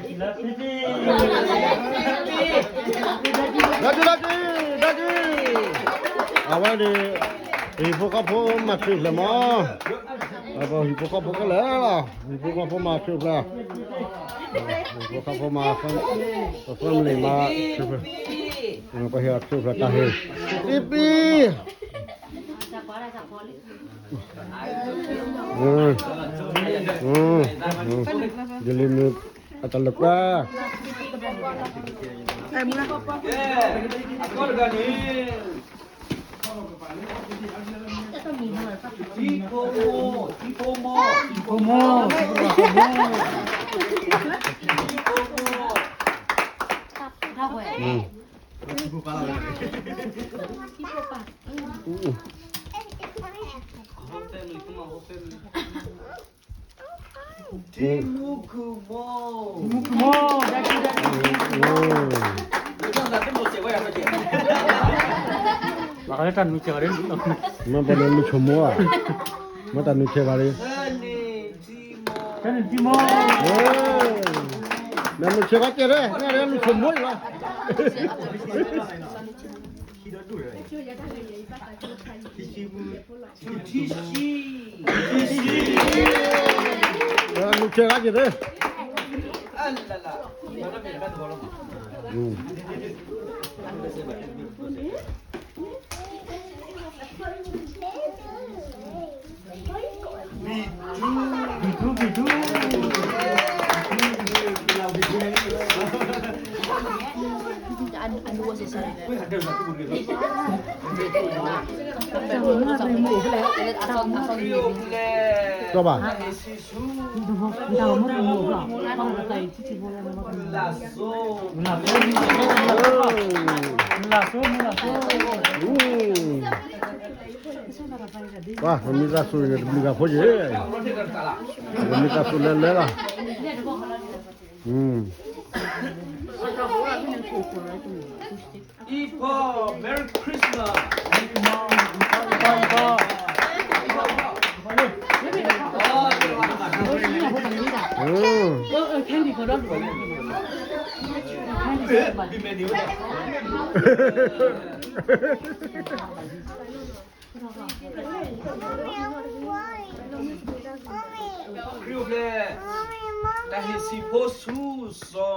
လၢပံပံ လၢကံ လၢကံ လၢကံ အဝဲန့ၣ် ဟံၣ်ဖိဃီဖိမၤထူၣ်ဖျဲးမး, အဟံၣ်ဖိဃီဖိခဲလၢာ်လီၤ, ဟံၣ်ဖိဃီဖိမၤထူၣ်ဖျဲး, ဟံၣ်ဖိဃီဖိမၤ family မၤထူၣ်ဖျဲး, ပှၤဟ့ၣ်အီၤထူၣ်ဖျဲးတၢ်ဟ့ၣ်, ပံပံ ယလံမ့ၢ်အတၢ်လၢကွၢ်, ထံဖိမိၢ်, ထံဖိမိၢ်, ထံဖိမိၢ်, ထံဖိမိၢ်, ထံဖိမိၢ်, ထံဖိမိၢ်, ထံဖိမိၢ်, ထံဖိမိၢ်, မ့ၢ်ပှၤန့ၣ်လူၤဆိမိၣ်ဧါ, မ့ၢ်တၢ်နုၤဆဲးဘၣ်လံ, တၢ်နုၤထံမိၢ်, နလူၤဆိကဲတဲ, နလူၤဆိမိၣ်လီၤ. ထံဆံ, ထံဆံ, ထံဆံ, နဆဲးဂၤက့ၤ, ဘံထူ, ဘံထူ, ဘံထူ, ဘံထူ, ကၠီဘၣ်, မုၢ်လၢ်စိ, မုၢ်လၢ်စိ, မုၢ်လၢ်စိ, ပှၤ ပမ့ၢ်တၢ်ဆိၣ်ဂ့ၤန့ၣ် တဘျုးဂၤဖိယ့ၣ်, ပမ့ၢ်တၢ်ဆိၣ်လၢလၢလီၤ. အံၤဖီ, Merry Christmas. ခရံာ်အိၣ်ဖျဲၣ် တၢ်ဟ့ၣ်ဆံးဖိဆူစီၤ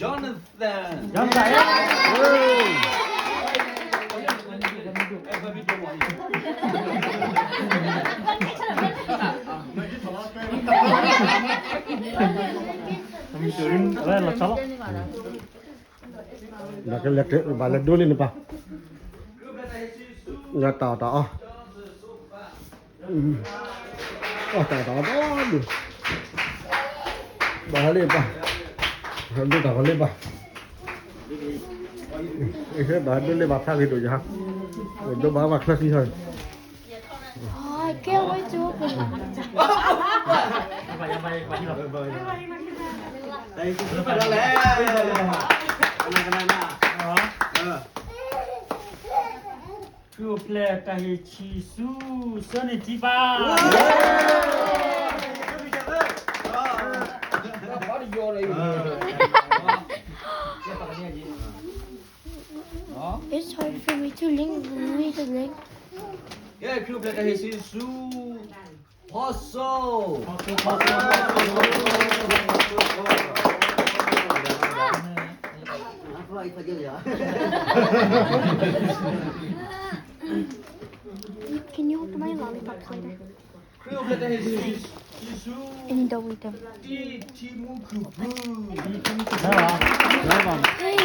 Jonathan, Jonathan, ဘၣ်ကလဲၤဒိလံန့ၣ်ပၢ်, ယတၢ်အီၣ်တၢ်အီ, အီၣ်တၢ်အီၣ်တၢ်အီဒိၣ်, ဘၣ်ဟဲလံပၢ်, ဒိၣ်တၢ်ဂီၤလံပၢ်, ဘၣ်ဟဲဒိၣ်လံဘၣ်ဖျါဂ့ၤဒိၣ်ယၤ, ဒိၣ်ဘၣ်ဘၣ်ချၢခံဟီ, I can't wait to open it. ခရံာ်အိၣ်ဖျဲၣ်တၢ်ဟ့ၣ်ဆံးဆူ ဆၢန့ၢ်ထံပၢ်, It's hard for me to link, for me to link. ကဲ ခရံာ်အိၣ်ဖျဲၣ်တၢ်ဟ့ၣ်ဆံးဆူ ဖီစိ Can you hold my lollipops later? ခရံာ်အိၣ်ဖျဲၣ်တၢ်ဟ့ၣ်ဆံးဆူ And you don't eat them. တံထံမူခုၣ်ဖု Hey.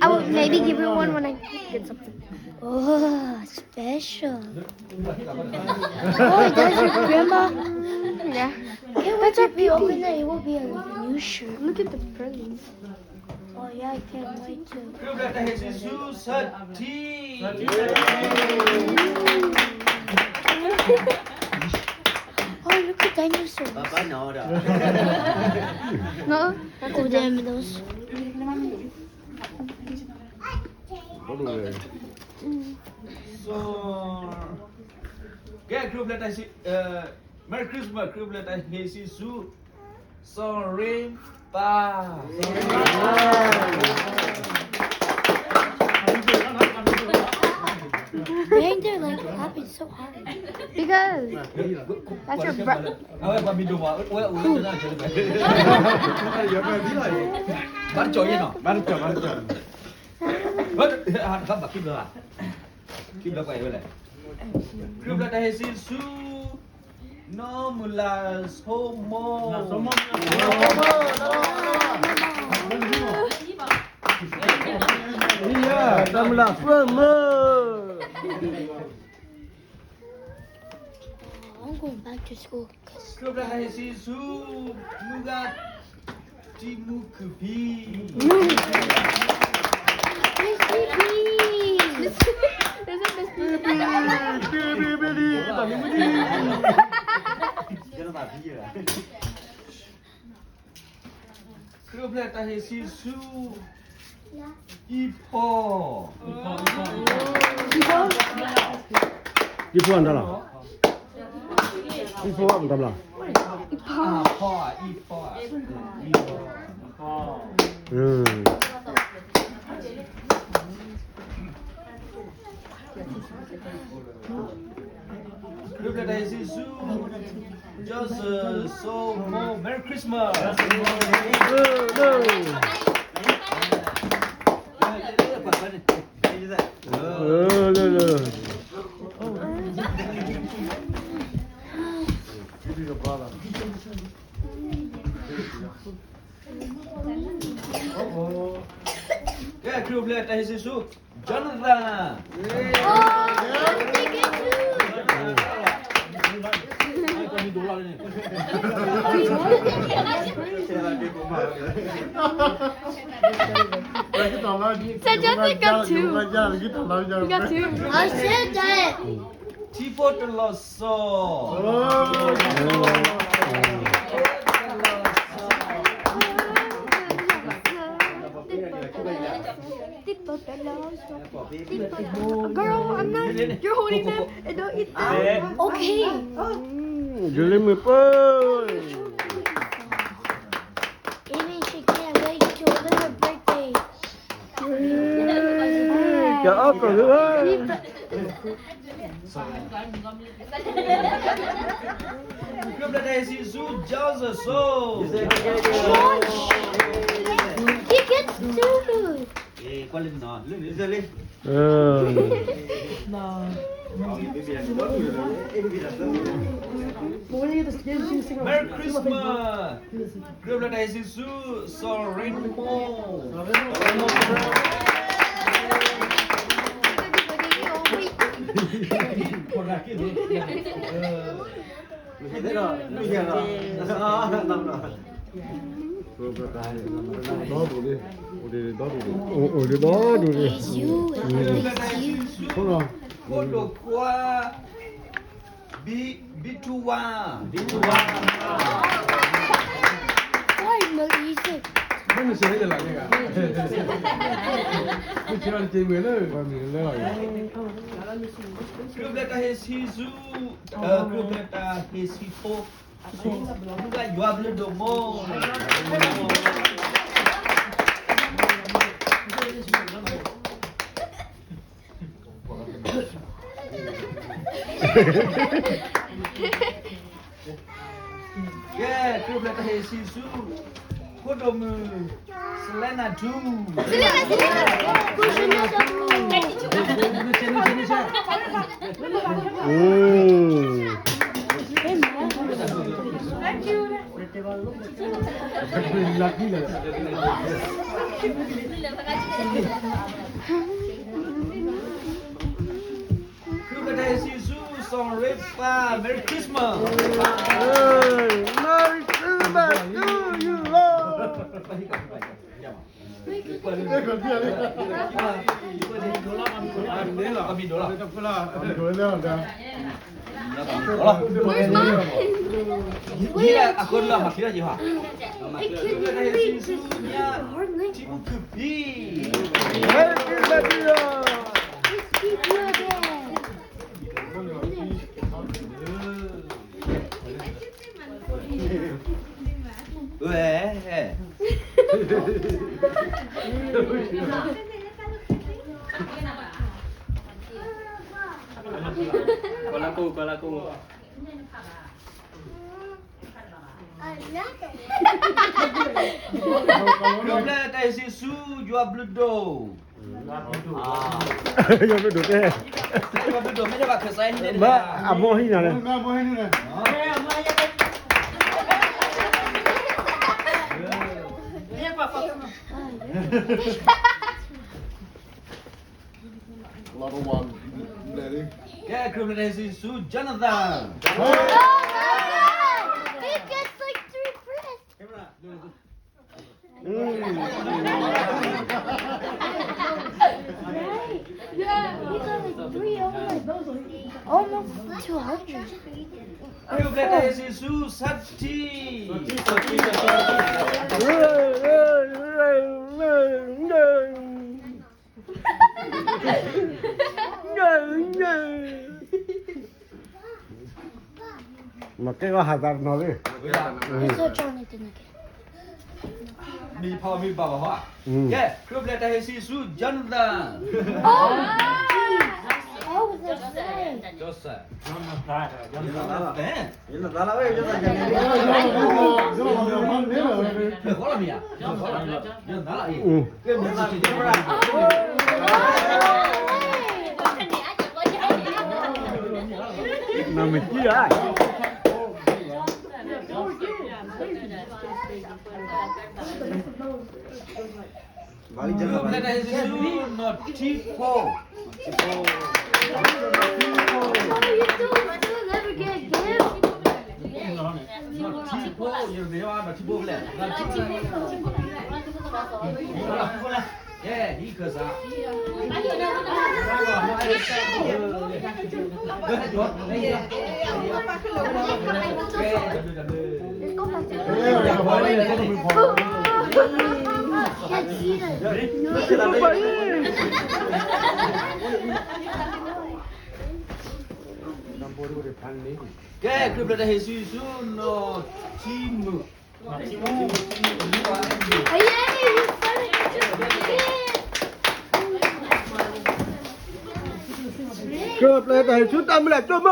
I will maybe give her one when I get something. Oh, special. Oh, that's your grandma? Yeah. Can't wait to be open that. It will be a new shirt. Look at the presents. Oh, yeah, I can't wait to. ခရံာ်အိၣ်ဖျဲၣ်တၢ်ဟ့ၣ်ဆံးဆူ သၢထံ Oh, look at dinosaurs. Papa, no, no. No, look at dinosaurs. So, ကဲ ခရံာ်အိၣ်ဖျဲၣ်တၢ်ဟ့ၣ်ဆံး, အဲ Merry Christmas ခရံာ်အိၣ်ဖျဲၣ်တၢ်ဟ့ၣ်ဆံဆူ စီၤရ့ပၢ် Why are they like clapping so hard? Because that's your breath. အဝဲပှၤမံၤဒိၣ်မး အဝဲအိၣ်လၢတၢ်နာ်က့ၤလၢ ဘၣ်တကၠီၤယဲၢ်နီၤ ဘၣ်တကၠီၤ ဘၣ်တကၠီၤ ဘၣ်ခံဘျီ ခံဘျီပှၤအံၤဝဲလဲၣ် ခရံာ်အိၣ်ဖျဲၣ်တၢ်ဟ့ၣ်ဆံဆူ နီၢ်မုၢ်လၢ်ဆိမိၣ် နီၢ်မုၢ်လၢ်ဆိမိၣ် I'm going back to school. ခရံာ်အိၣ်ဖျဲၣ်တၢ်ဟ့ၣ်ဆံဆူ မုၢ်ဂၤ တံမူခုၣ်ဖံ Miss P P. This is Miss P P. ခရံာ်အိၣ်ဖျဲၣ်တၢ်ဟ့ၣ်ဆံဆူ အံဖီ အံဖီ အံဖီ အံဖီ အံဖီ ခရံာ်အိၣ်ဖျဲၣ်တၢ်ဟ့ၣ်ဆံဆူ Joseph ဆိမိၣ် Merry Christmas. ကဲ ခရံာ်အိၣ်ဖျဲၣ်တၢ်ဟ့ၣ်ဆံဆူ Jonathan. Oh, they get two. ကဲ Jonathan got two. He got two. I said that. ထံဖိတလီၤစီၤ Girl, I'm not. You're holding them. And don't eat them. Okay. ယူၤလံမုၢ်ပၢၢ် Amy, she can't wait till her birthday. ကအိၣ်ကီၢ်လၢ ခရံာ်အိၣ်ဖျဲၣ်တၢ်ဟ့ၣ်ဆံဆူ Joseph ဆိ He gets two. ကွၢ်လံမနီၤ လၢန့ၣ်လၢ Merry Christmas. ခရံာ်အိၣ်ဖျဲၣ်တၢ်ဟ့ၣ်ဆံဆူ စီၤရ့မိၣ် ဒီဒူၣ်လံ အိၣ်ဒံးဒီဒူၣ်လံ အိၣ်ဒံးဒီဒူၣ်လံ It's you. It's you. ဖိဒိၣ်ခွါ ဘံထူဝါ ဘံထူဝါ Why not easy? မ့ၢ်မစၢၤဟဲလၢလာ်န့ၣ်ဂၤ မ့ၢ်ဆဲးဘၣ်တက့ၢ်ဝဲလၢ ပှၤမံၤလၢလီၤအံၤ ခရံာ်အိၣ်ဖျဲၣ်တၢ်ဟ့ၣ်ဆံဆူ ခရံာ်အိၣ်ဖျဲၣ်တၢ်ဟ့ၣ်ဆံဖိ မုၢ်ဂၤယွၤဘျုးဒိၣ်မး ကဲ ခရံာ်အိၣ်ဖျဲၣ်တၢ်ဟ့ၣ်ဆံဆူ ဖိဒိၣ်မုၣ် Selena ထူ ခရံာ်အိၣ်ဖျဲၣ်တၢ်ဟ့ၣ်ဆံဆူ စီၤရ့ပၢ် Merry Christmas. Merry Christmas to you all. ထံမူခုၣ်ဖံး Merry Christmas to you. ဝဲ, ကလၢကိၣ် ကလၢကိၣ်, ကျိၤကျဲတၢ်ဟ့ၣ်ဆံဆူ ယွၤဘျုးဒိၣ်, ယွၤဘျုးဒိၣ်တဲ, ယွၤဘျုးဒိၣ် မ့ၢ်ဒ်ဘၣ်ခၢၣ်စးဟံးန့ၢ်, အမိၢ်ဟံးနၤလဲၣ်, ကဲ ကျိၤကျဲတၢ်ဟ့ၣ်ဆံဆူ Jonathan, He gets like three breaths. Yeah, he got like three, almost, almost two hundred. ကျိၤကျဲတၢ်ဟ့ၣ်ဆံဆူ Sati, မ့ၢ်ကဲကီဟးသးတနီၤလံ, မ့ၢ်ဖီမ့ၢ်ဘၣ်ဘၣ်, ကဲ ကျိၤကျဲတၢ်ဟ့ၣ်ဆံဆူ Jonathan, Joseph, နမ့ၢ်ကံဧါ, ကျိၤကျဲတၢ်ဟ့ၣ်ဆံဆူ နီၢ်ထံဖိ, နီၢ်ထံဖိ, နီၢ်ထံဖိဖဲလဲၣ်, ကဲ ဟံးခၢၣ်စး ကဲ ကျိၤကျဲတၢ်ဟ့ၣ်ဆံဆူ နီၢ်ထံမုၣ်, ကျိၤကျဲတၢ်ဟ့ၣ်ဆံဆူ တၢ်မုၢ်လၢ်ကၠိမုၣ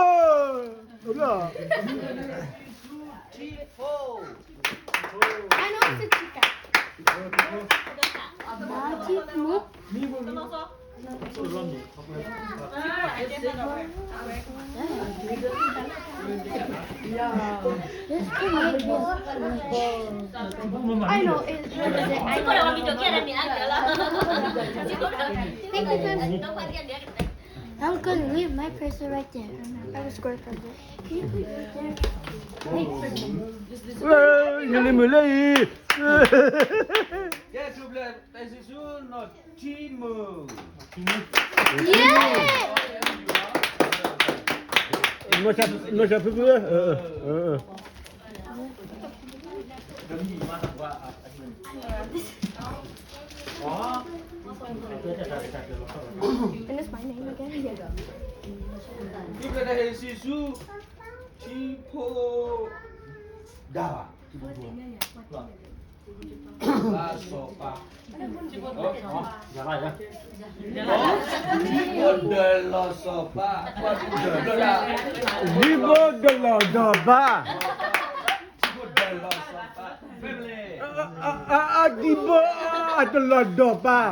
်, This can make this. I know. It, it, it, I know. Thank you, Pam. I'm gonna leave my person right there. I was going for this. Can you put it right there? Thanks. ယလံမုၢ်လၢအံၤ, ကဲ ကျိၤကျဲတၢ်ဟ့ၣ်ဆံဆူ နီၢ်ထံမုၣ်, နီၢ်ဆၣ်ဖုဖု, ကျိၤကျဲတၢ်ဟ့ၣ်ဆံဆူ ထံဖိဒၣ်ဘၣ်, လါစီၤပၤ, ထံဖိဒၣ်လီၤစီၤပၤ, ထံဖိဒၣ်လီၤစီၤပၤ, ထံဖိဒၣ်လီၤစီၤပၤ, အဒံးဘၣ်အတလီၤဒီးပၢ်,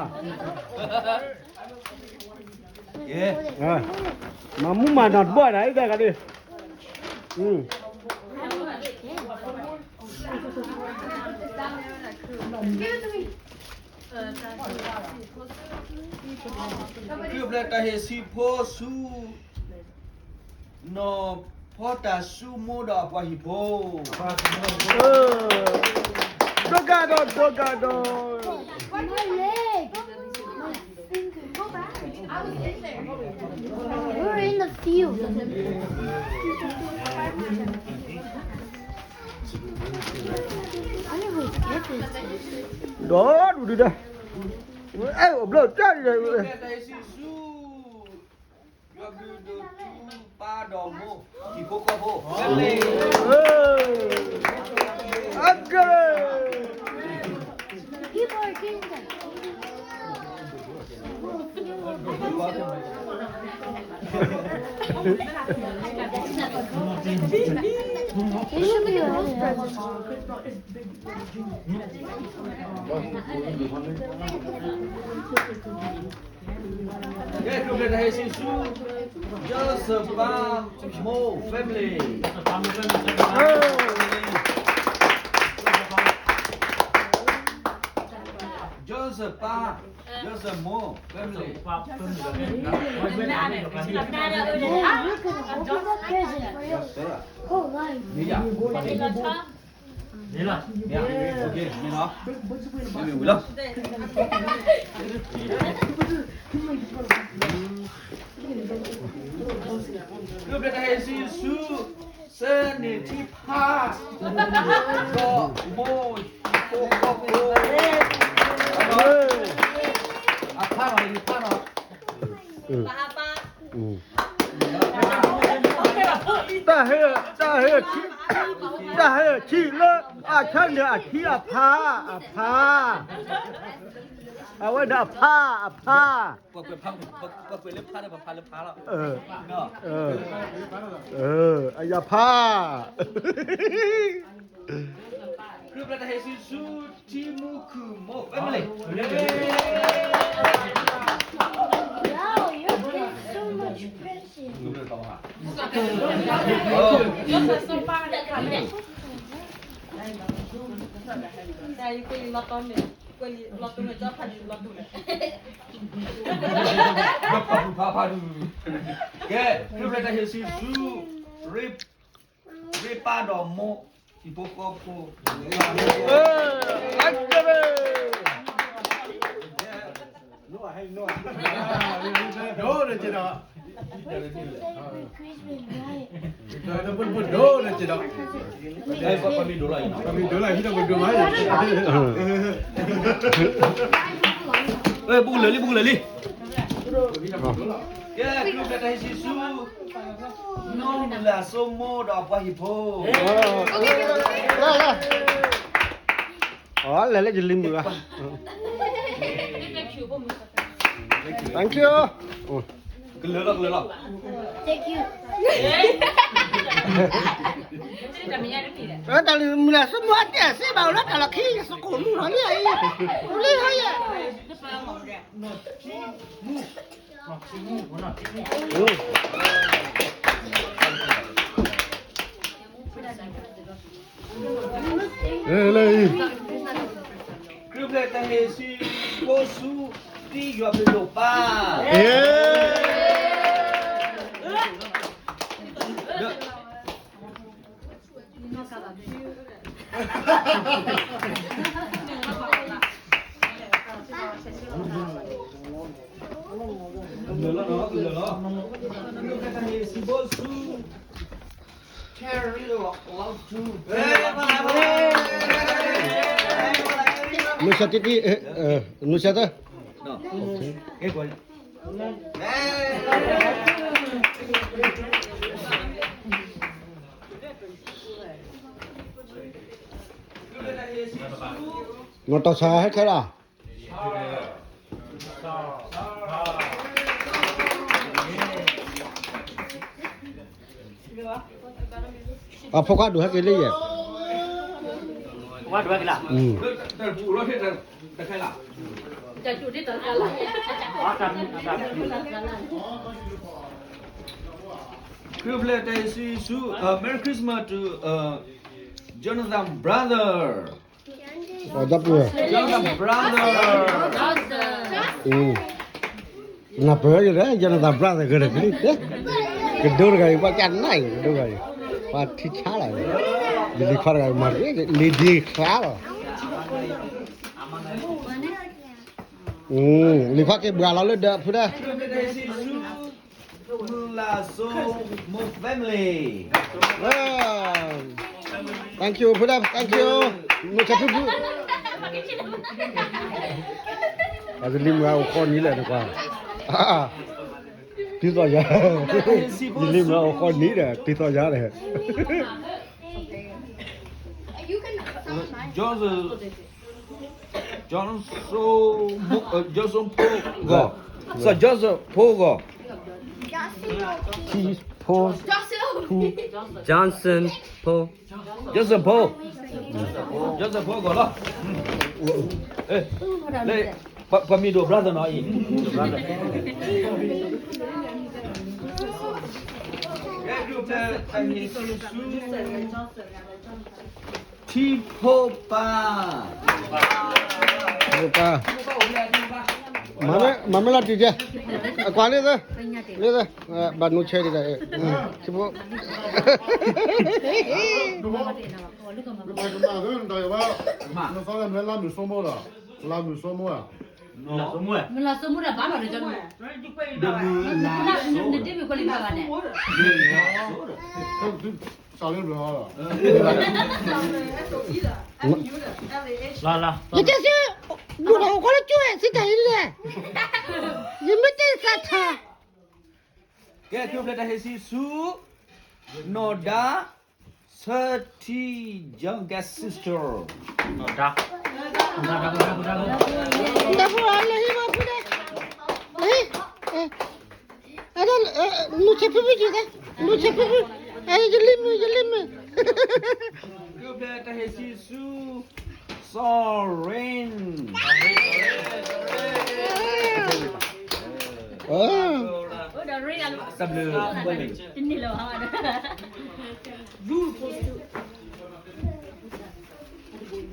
မၤမူမၤနီၢ်တဘၣ်ဒၣ်အံၤတဂၤဒၣ်, ကျိၤကျဲတၢ်ဟ့ၣ်ဆံဖိဆူ နီၢ်ဖီတၢ်ဆူမိၢ်ဒီးအပှၤဟံၣ်ဖိ, ဒိၣ်ကဒီး ဒိၣ်ကဒီး, We're in the field. ဒီးဒူၣ်ဒူၣ်ဒီး, အဲၣ်အိၣ်ဘျၢၣ်တၢ်ဒ်လဲၣ်, ယွၤဘျုးဒိၣ်ထူပၢ် ဒီးမိၢ် ဟံၣ်ဖိဃီဖိ family. ကဲ ကျိၣ်ဘျဲၣ်တၢ်ဟ့ၣ်စံဆူ Joseph ပၢ်မိၢ် family. Joseph ပၢ် Joseph မိၢ် family. မ့ၢ်လီၤ မ့ၢ်လီၤ မ့ၢ်ဝံၤလီၤ. ကျိၣ်ဘျဲၣ်တၢ်ဟ့ၣ်စံဆူ စဲန့ၣ်ထံဖး ဒီးမိၢ်ဟံၣ်ဖိဃီဖိ အဖးဒီး ယဖးဒီး တၢ်ဟ့ၣ် တၢ်ဟ့ၣ် တၢ်ဟ့ၣ်ဆံးလၢ အဆၢန့ၣ်အဆံးအဖး အဖး အဝဲန့ၣ်အဖး အဖး ပှၤကွဲးဖး ပှၤကွဲးလၢဖးဒီး ပဖးလၢဖးလီၤ. အယဖး ကျိၣ်ဘျဲၣ်တၢ်ဟ့ၣ်စံဆူ ထံမူခုၣ်မိၢ် family. Wow, you get so much presents. ကဲ ကျိၣ်ဘျဲၣ်တၢ်ဟ့ၣ်စံဆူ ရ့ ရ့ပၢ်ဒီးမိၢ် ဟံၣ်ဖိဃီဖိ ဒိၣ်န့ၣ်က့ၤဒီး ဒိၣ်န့ၣ်က့ၤဒီး ပမ့ၢ်ဒိၣ်လၢဟံၣ်ဒီးပဒိၣ်မး ပကလဲၤလံ ပကလဲၤလံ ကဲ ကျိၣ်ဘျဲၣ်တၢ်ဟ့ၣ်စံဆူ နီၢ်မုၢ်လၢ်စိမိၢ်ဒီးပှၤဟံၣ်ဖိ အလဲၤလၢယလံၤမုၣ်ဧါ thank you ကလၢၤလီၤ ကလၢၤလီၤ thank you တၢ်လၢမုၢ်လၢ်စိမိၢ်အတဲစ့ဘၣ်လၢတၢ်လီၢ်ခံ ယသကိးလူၢ်ထီၣ်လံ လံဟီယဲ လၢ ကျိၣ်ဘျဲၣ်တၢ်ဟ့ၣ်စံဆူ တံယွၤပဒိၣ်ပၢ် ကလၢၤလီၤ ကလၢၤလီၤ နုဆၢတံၢ်တံၢ် နုဆၢတၢ် နီၢ်တီၢ်ဆါဟဲခဲလၢာ် အဖိခွါဒိၣ်ဟဲက့ၤလံယဲၢ် ဝါဒွဲကလါ ကျိၣ်ဘျဲၣ်တၢ်ဟ့ၣ်စံဆူ Merry Christmas to Jonathan brother. Jonathan brother. နၢ်ပၢၢ်ယလဲၣ် Jonathan brother ကရၢကလံၤ ကဒိတဂၤအံၤ ပှၤကနၣ်အံၤ ကဒိတဂၤအံၤ ပှၤထံဆါလီၤ ယလံၤခွါတဂၤအံၤ မၤတ့ၢ် လံၤဒ့ခွါလီၤ လံၤခွါက့ၤဘှၤလီၤလၢဒၢးဖုဒၢး Thank you ဖုဒၢး thank you မုၢ်ဆါဖုဖု အကလံၤမုၢ်အအိၣ်ဃီနံၤလဲၣ်နကွၢ် တံၤသီၣ်ယါ, ယလံမ့ၢ်အီၤဃီနံၤဒီး တံၤသီၣ်ယါဒီး Joseph, Johnson, Mo- uh, Johnson Paul ဂီၢ်, စီၤ Joseph Paul ဂီၢ်, T Paul, Johnson Paul, Johnson Paul, Johnson Paul ဂီၢ်လီၤ, လၢ ပမံၤဒိၣ် brother နီၤအံၤ, brother. ကဲ ထံဖိပၢ်, ထံဖိပၢ်, မၤမ့ၢ်လီၤတံၢ်ကဲ, အကွၢ်လၢသၢ, လၢသၢ, ဘၣ်နူဆဲဒံးဒီး, ထံဖိ မၤကမၣ်သ့ နတၢ်ယဘၣ်, နသီလၢမ့ၢ်လါမုၢ်စိမိၢ်ဒီး, လါမုၢ်စိမိၢ်ဧါ, မုၢ်လါစိမိၢ်ဒီးဘၣ်ဘၣ်ဒီးကၠီ, နဒ့မုၣ်ကီၢ်လံဘၣ်ဘၣ်န့ၣ်, စးလၢဘျီလီၤ, လါလါ, ယကဲဆူ, ဒိၣ်ဒီးဟိၣ်ခီလၢကၠိဝဲ စံတၢ်အံၤလဲၣ်, ယမ့ၢ်တဲသးထါ ကဲ ခရံာ်အိၣ်ဖျဲၣ်တၢ်ဟ့ၣ်ဆံဆူ နီၢ်ဒါ သၢထံ youngest sister နီၢ်ဒါ, တၢ်ဖိလၢဟံၣ်ဘၣ်ဖုဒဲး, နူဆဲးဖုဖုက့ၤ, နူဆဲးဖုဖု, ယလံမုၢ် ယလံမုၢ်, ခရံာ်အိၣ်ဖျဲၣ်တၢ်ဟ့ၣ်ဆံဆူ စီၤရ့ၣ်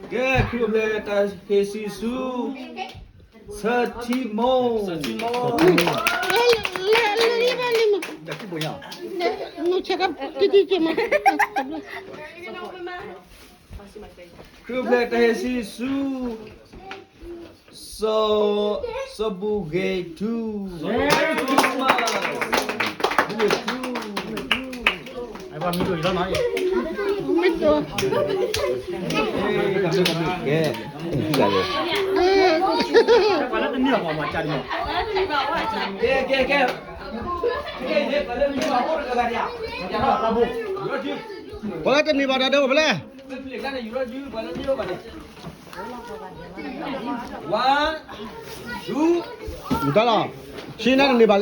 ကဲ ခရံာ်အိၣ်ဖျဲၣ်တၢ်ဟ့ၣ်ဆံဆူ ဆၢထံမိၢ်, ခရံာ်အိၣ်ဖျဲၣ်တၢ်ဟ့ၣ်ဆံဆူ စီၤ စီၤဘူဂ့ၤထူ, ဘူဂ့ၤထူ, ကဲ, ကဲ ကဲ, ပှၤလၢတန့ၢ်ဘၣ်တၢ်ဒဲးအိၣ်ဖဲလဲၣ်, တၢ်လီၤ, ဆံနၤတန့ၢ်ဘၣ်လံဧ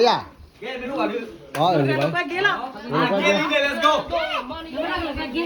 ါ, ကဲ, ပှၤက့ၤလီၤ, ပှၤက့ၤ,